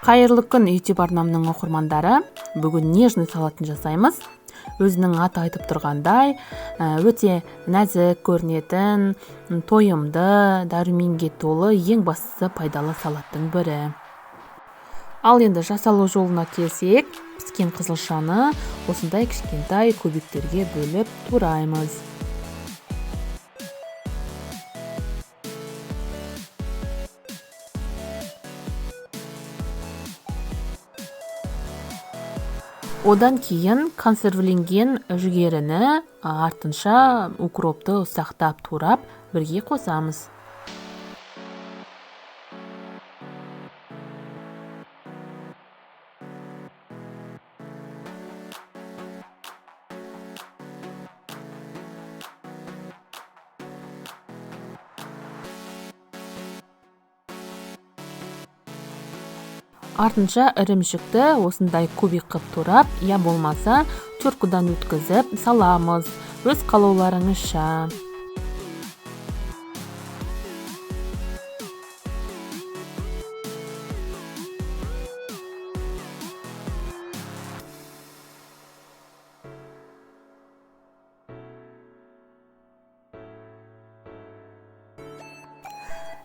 Қайырлы күн, YouTube арнамның оқырмандары! Бүгін нежный салатын жасаймыз. Өзінің аты айтып тұрғандай, өте нәзік көрінетін, тойымды, дәруменге толы, ең бастысы пайдалы салаттың бірі. Ал енді жасалу жолына келсек, піскен қызылшаны осындай кішкентай кубиктерге бөліп тураймыз. Одан кейін консервіленген жүгеріні, артынша укропты ұсақтап турап, бірге қосамыз. Артынша ірімшікті осындай кубик қып турап, я болмаса теркадан өткізіп саламыз. Өз қалауларыңызша.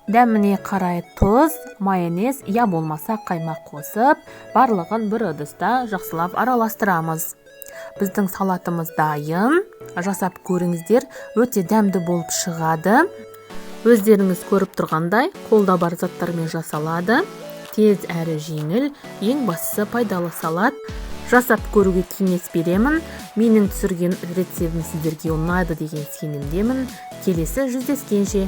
Дәміне қарай тұз, майонез, я болмаса қаймақ қосып, барлығын бір ыдыста жақсылап араластырамыз. Біздің салатымыз дайын. Жасап көріңіздер, өте дәмді болып шығады. Өздеріңіз көріп тұрғандай, қолда бар заттармен жасалады. Тез әрі жеңіл, ең бастысы пайдалы салат. Жасап көруге кеңес беремін. Менің түсірген рецептім сіздерге ұнайды деген сенімдемін. Келесі жүздескенше.